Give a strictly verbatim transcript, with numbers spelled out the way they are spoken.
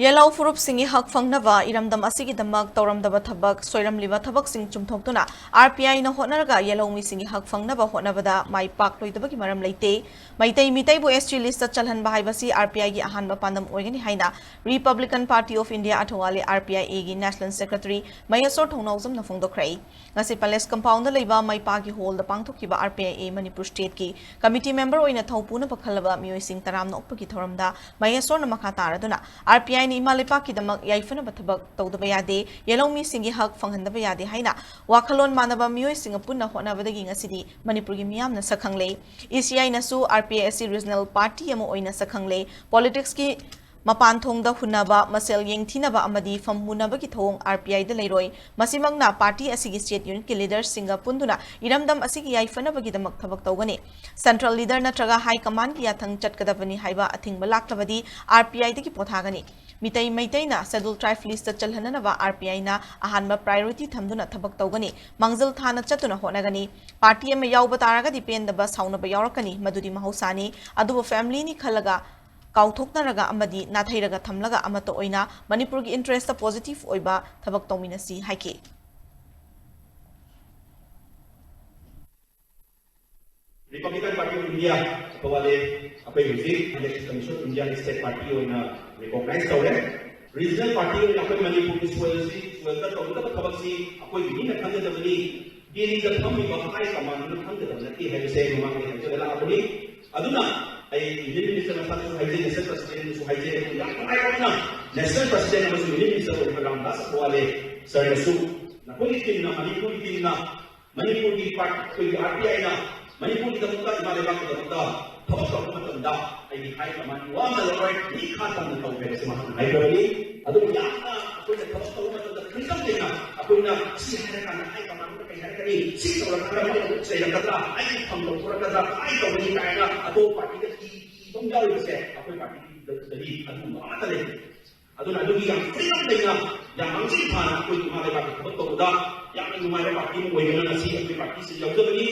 ꯌꯦꯜꯍꯧ ꯐꯨꯔꯨꯞꯁꯤꯡꯒꯤ ꯍꯛ ꯐꯪꯅꯕ ꯏꯔꯝꯗꯝ ꯑꯁꯤꯒꯤꯗꯃꯛ ꯇꯧꯔꯝꯗꯕ ꯊꯕꯛ, ꯁꯣꯏꯔꯝꯂꯤꯕ ꯊꯕꯛꯁꯤꯡ ꯆꯨꯝꯊꯣꯛꯇꯨꯅ ꯑꯥꯔ ꯄꯤ ꯑꯥꯏꯅ ꯍꯣꯠꯅꯔꯒ ꯌꯦꯜꯍꯧ ꯃꯤꯁꯤꯡꯒꯤ ꯍꯛ ꯐꯪꯅꯕ ꯍꯣꯠꯅꯕꯗ ꯃꯥꯏ ꯄꯥꯛꯂꯣꯏꯗꯕꯒꯤ ꯃꯔꯝ ꯂꯩꯇꯦ꯫ ꯃꯩꯇꯩ ꯃꯤꯇꯩꯕꯨ ꯑꯦꯁ ꯇꯤ ꯂꯤꯁꯇ ꯆꯜꯍꯟꯕ ꯍꯥꯏꯕꯁꯤ ꯑꯥꯔ ꯄꯤ ꯑꯥꯏꯒꯤ ꯑꯍꯥꯟꯕ ꯄꯥꯟꯗꯝ ꯑꯣꯏꯒꯅꯤ ꯍꯥꯏꯅ ꯔꯤꯄꯕ꯭ꯂꯤꯀꯟ ꯄꯥꯔꯇꯤ ꯑꯣꯐ ꯏꯟꯗꯤꯌꯥ ꯑꯊꯋꯥꯂꯦ, ꯑꯥꯔ ꯄꯤ ꯑꯥꯏ ꯑꯦꯒꯤ ꯅꯦꯁꯅꯦꯜ ꯁꯦꯀ꯭ꯔꯦꯇꯔꯤ ꯃꯍꯦꯁꯣꯔ ꯊꯧꯅꯥꯎꯖꯝꯅ ꯐꯣꯡꯗꯣꯛꯈ꯭ꯔꯦ꯫ ꯉꯁꯤ ꯄꯦꯂꯦꯁ ꯀꯝꯄꯥꯎꯟꯗ ꯂꯩꯕ ꯃꯩꯄꯥꯒꯤ ꯍꯣꯜꯗ ꯄꯥꯡꯊꯣꯛꯈꯤꯕ R P I A Manipur ꯁ꯭ꯇꯦꯠꯀꯤ ꯀꯃꯤꯇꯤ ꯃꯦꯝꯕꯔ ꯑꯣꯏꯅ ꯊꯧ ꯄꯨꯅꯕ ꯈꯜꯂꯕ ꯃꯤꯑꯣꯏꯁꯤꯡ ꯇꯔꯥꯝꯅ ꯑꯣꯛꯄꯒꯤ ꯊꯧꯔꯝꯗ ꯃꯍꯦꯁꯣꯔꯅ ꯃꯈꯥ ꯇꯥꯔꯗꯨꯅ, "ꯑꯥꯔ ꯄꯤ ꯑꯥꯏꯅ ꯏꯃꯥ ꯂꯩꯄꯥꯛꯀꯤꯗꯃꯛ ꯌꯥꯏꯐꯅꯕ ꯊꯕꯛ ꯇꯧꯗꯕ ꯌꯥꯗꯦ, ꯌꯦꯜꯍꯧ ꯃꯤꯁꯤꯡꯒꯤ ꯍꯛ ꯐꯪꯍꯟꯗꯕ ꯌꯥꯗꯦ" ꯍꯥꯏꯅ ꯋꯥꯈꯜꯂꯣꯟ ꯃꯥꯟꯅꯕ ꯃꯤꯑꯣꯏꯁꯤꯡꯒ ꯄꯨꯟꯅ ꯍꯣꯠꯅꯕꯗꯒꯤ ꯉꯁꯤꯗꯤ ꯃꯅꯤꯄꯨꯔꯒꯤ ꯃꯤꯌꯥꯝꯅ ꯁꯛ ꯈꯪꯂꯦ꯫ ꯏ ꯁꯤ ꯑꯥꯏꯅꯁꯨ ꯑꯥꯔ ꯄꯤ ꯑꯥꯏ ꯑꯁꯤ ꯔꯤꯖꯅꯦꯜ ꯄꯥꯔꯇꯤ ꯑꯃ ꯑꯣꯏꯅ ꯁꯛ ꯈꯪꯂꯦ꯫ ꯄꯣꯂꯤꯇꯤꯛꯁꯀꯤ ꯃꯄꯥꯟ ꯊꯣꯡꯗ ꯍꯨꯟꯅꯕ, ꯃꯁꯦꯜ ꯌꯦꯡꯊꯤꯅꯕ ꯑꯃꯗꯤ ꯐꯝꯃꯨꯅꯕꯒꯤ ꯊꯧꯑꯣꯡ ꯑꯥꯔ ꯄꯤ ꯑꯥꯏꯗ ꯂꯩꯔꯣꯏ꯫ ꯃꯁꯤꯃꯛꯅ ꯄꯥꯔꯇꯤ ꯑꯁꯤꯒꯤ ꯁ꯭ꯇꯦꯠ ꯌꯨꯅꯤꯠꯀꯤ ꯂꯤꯗꯔꯁꯤꯡꯒ ꯄꯨꯟꯗꯨꯅ ꯏꯔꯝꯗꯝ ꯑꯁꯤꯒꯤ ꯌꯥꯏꯐꯅꯕꯒꯤꯗꯃꯛ ꯊꯕꯛ ꯇꯧꯒꯅꯤ꯫ ꯁꯦꯟꯇ꯭ꯔꯦꯜ ꯂꯤꯗꯔ ꯅꯠꯇ꯭ꯔꯒ ꯍꯥꯏ ꯀꯃꯥꯟꯒꯤ ꯌꯥꯊꯪ ꯆꯠꯀꯗꯕꯅꯤ ꯍꯥꯏꯕ ꯑꯊꯤꯡꯕ ꯂꯥꯛꯂꯕꯗꯤ ꯑꯥꯔ ꯄꯤ ꯑꯥꯏꯗꯒꯤ ꯄꯣꯊꯥꯒꯅꯤ꯫ ꯃꯤꯇꯩ ꯃꯩꯇꯩꯅ ꯁꯦꯗꯨꯜ ꯇ꯭ꯔꯥꯏꯕ ꯂꯤꯁꯇ ꯆꯜꯍꯟꯅꯅꯕ ꯑꯥꯔ ꯄꯤ ꯑꯥꯏꯅ ꯑꯍꯥꯟꯕ ꯄ꯭ꯔꯥꯏꯑꯣꯔꯤꯇꯤ ꯊꯝꯗꯨꯅ ꯊꯕꯛ ꯇꯧꯒꯅꯤ꯫ ꯃꯥꯡꯖꯤꯜ ꯊꯥꯅ ꯆꯠꯇꯨꯅ ꯍꯣꯠꯅꯒꯅꯤ꯫ ꯄꯥꯔꯇꯤ ꯑꯃ ꯌꯥꯎꯕ ꯇꯥꯔꯒꯗꯤ ꯄꯦꯟꯗꯕ, ꯁꯥꯎꯅꯕ ꯌꯥꯎꯔꯛꯀꯅꯤ, ꯃꯗꯨꯗꯤ ꯃꯍꯧꯁꯥꯅꯤ꯫ ꯑꯗꯨꯕꯨ ꯐꯦꯃꯤꯂꯤꯅꯤ ꯈꯜꯂꯒ ꯀꯥꯎꯊꯣꯛꯅꯔꯒ ꯑꯃꯗꯤ ꯅꯥꯊꯩꯔꯒ ꯊꯝꯂꯒ ꯑꯃꯠꯇ ꯑꯣꯏꯅ ꯃꯅꯤꯄꯨꯔꯒꯤ ꯏꯟꯇꯔꯦꯁꯇ ꯄꯣꯖꯤꯇꯤꯚ ꯑꯣꯏꯕ ꯊꯕꯛ ꯇꯧꯃꯤꯟꯅꯁꯤ ꯍꯥꯏꯈꯤ꯫ ꯔꯤꯄꯕ꯭ꯂꯤꯀꯟ ꯄꯥꯔꯇꯤ ꯑꯣꯐ ꯏꯟꯗꯤꯌꯥ ꯑꯊꯋꯥꯂꯦ, ꯑꯩꯈꯣꯏ ꯍꯧꯖꯤꯛ ꯏꯂꯦꯛꯁꯟ ꯀꯃꯤꯁꯟ ꯑꯣꯐ ꯏꯟꯗꯤꯌꯥꯒꯤ ꯁ꯭ꯇꯦꯠ ꯄꯥꯔꯇꯤ ꯑꯣꯏꯅ ꯔꯤꯀꯣꯒꯅꯥꯏꯖ ꯇꯧꯔꯦ꯫ ꯔꯤꯖꯅꯦꯜ ꯄꯥꯔꯇꯤ ꯑꯣꯏꯅ ꯑꯩꯈꯣꯏ ꯃꯅꯤꯄꯨꯔꯒꯤ ꯁꯣꯏꯜꯁꯤ, ꯁꯣꯏꯜꯗ ꯇꯧꯒꯗꯕ ꯊꯕꯛꯁꯤ ꯑꯩꯈꯣꯏꯒꯤ ꯃꯤꯅ ꯈꯪꯒꯗꯕꯅꯤ, ꯗꯦꯜꯂꯤꯗ ꯐꯝꯃꯤꯕ ꯍꯥꯏ ꯀꯃꯥꯟꯗꯅ ꯈꯪꯒꯗꯕ ꯅꯠꯇꯦ ꯍꯥꯏꯕꯁꯦ ꯑꯩ ꯃꯃꯥꯡꯗ ꯍꯥꯏꯖꯔ ꯂꯥꯛꯑꯕꯅꯤ꯫ ꯑꯗꯨꯅ ꯑꯩ ꯌꯨꯅꯤꯌꯟ ꯃꯤꯅꯤꯁꯇꯔ ꯃꯁꯥꯗꯁꯨ ꯍꯥꯏꯖꯩ, ꯅꯦꯁꯅꯦꯜ ꯄ꯭ꯔꯁꯤꯗꯦꯟꯗꯁꯨ ꯍꯥꯏꯖꯩ, ꯑꯗꯨꯕꯨ ꯌꯥꯝ ꯅꯨꯡꯉꯥꯏꯕ ꯑꯃꯅ ꯅꯦꯁꯅꯦꯜ ꯄ꯭ꯔꯁꯤꯗꯦꯟ ꯑꯃꯁꯨꯡ ꯌꯨꯅꯤꯌꯟ ꯃꯤꯅꯤꯁꯇꯔ ꯑꯣꯏꯔꯤꯕ ꯔꯥꯝꯗꯥꯁ ꯑꯊꯋꯥꯂꯦ ꯁꯔꯅꯁꯨ ꯅꯈꯣꯏꯒꯤ ꯇꯤꯝꯅ, ꯃꯅꯤꯄꯨꯔꯒꯤ ꯇꯤꯝꯅ, ꯃꯅꯤꯄꯨꯔꯒꯤ ꯄꯥꯔꯇꯤ, ꯑꯩꯈꯣꯏꯒꯤ ꯑꯥꯔ ꯄꯤ ꯑꯥꯏꯅ ꯃꯅꯤꯄꯨꯔꯒꯤꯗꯃꯛꯇ, ꯏꯃꯥ ꯂꯩꯕꯥꯛꯀꯤꯗꯃꯛꯇ ꯊꯕꯛ ꯇꯧꯔꯛꯄ ꯃꯇꯝꯗ ꯑꯩꯒꯤ ꯍꯥꯏ ꯀꯃꯥꯟ ꯋꯥ ꯑꯃ ꯂꯧꯔꯣꯏ, ꯃꯤ ꯈꯥ ꯇꯝꯅ ꯇꯧꯒꯦ ꯍꯥꯏꯕꯁꯤ ꯃꯍꯥꯛꯅ ꯍꯥꯏꯈ꯭ꯔꯕꯅꯤ꯫ ꯑꯗꯨꯕꯨ ꯌꯥꯝꯅ ꯑꯩꯈꯣꯏꯅ ꯊꯕꯛ ꯇꯧꯕ ꯃꯇꯝꯗ ꯐ꯭ꯔꯤꯗꯝ ꯂꯩꯅ ꯑꯩꯈꯣꯏꯅ ꯁꯤ ꯍꯥꯏꯔꯀꯥꯟꯗ ꯍꯥꯏ ꯀꯃꯥꯟꯗ ꯀꯩ ꯍꯥꯏꯔꯛꯀꯅꯤ, ꯁꯤ ꯇꯧꯔꯀꯥꯟꯗ ꯃꯣꯏꯅ ꯑꯃꯨꯛ ꯆꯩꯔꯛꯀꯗ꯭ꯔꯥ, ꯑꯩꯒꯤ ꯐꯝ ꯂꯧꯊꯣꯔꯛꯀꯗ꯭ꯔꯥ, ꯀꯃꯥꯏꯅ ꯇꯧꯒꯅꯤ ꯀꯥꯏꯅ ꯑꯇꯣꯞꯄ ꯄꯥꯔꯇꯤꯗ ꯀꯤ-, ꯀꯤꯕ ꯑꯃ ꯌꯥꯎꯔꯤꯕꯁꯦ ꯑꯩꯈꯣꯏ ꯄꯥꯔꯇꯤꯗꯗꯤ ꯑꯗꯨꯒꯨꯝꯕ ꯑꯃꯠꯇ ꯂꯩꯇꯦ꯫ ꯑꯗꯨꯅ ꯑꯗꯨꯒꯤ ꯌꯥꯝ ꯐ꯭ꯔꯤꯗꯝ ꯂꯩꯅ, ꯌꯥꯝ ꯃꯥꯡꯖꯤꯜ ꯊꯥꯅ ꯑꯩꯈꯣꯏ ꯏꯃꯥ ꯂꯩꯕꯥꯛꯀꯤ ꯊꯕꯛ ꯇꯧꯕꯗ ꯌꯥꯝꯅ ꯅꯨꯡꯉꯥꯏꯕ ꯄꯥꯔꯇꯤ ꯑꯃ ꯑꯣꯏꯗꯅ ꯉꯁꯤ ꯑꯩꯈꯣꯏ ꯄꯥꯔꯇꯤꯁꯤ ꯌꯥꯎꯖꯕꯅꯤ꯫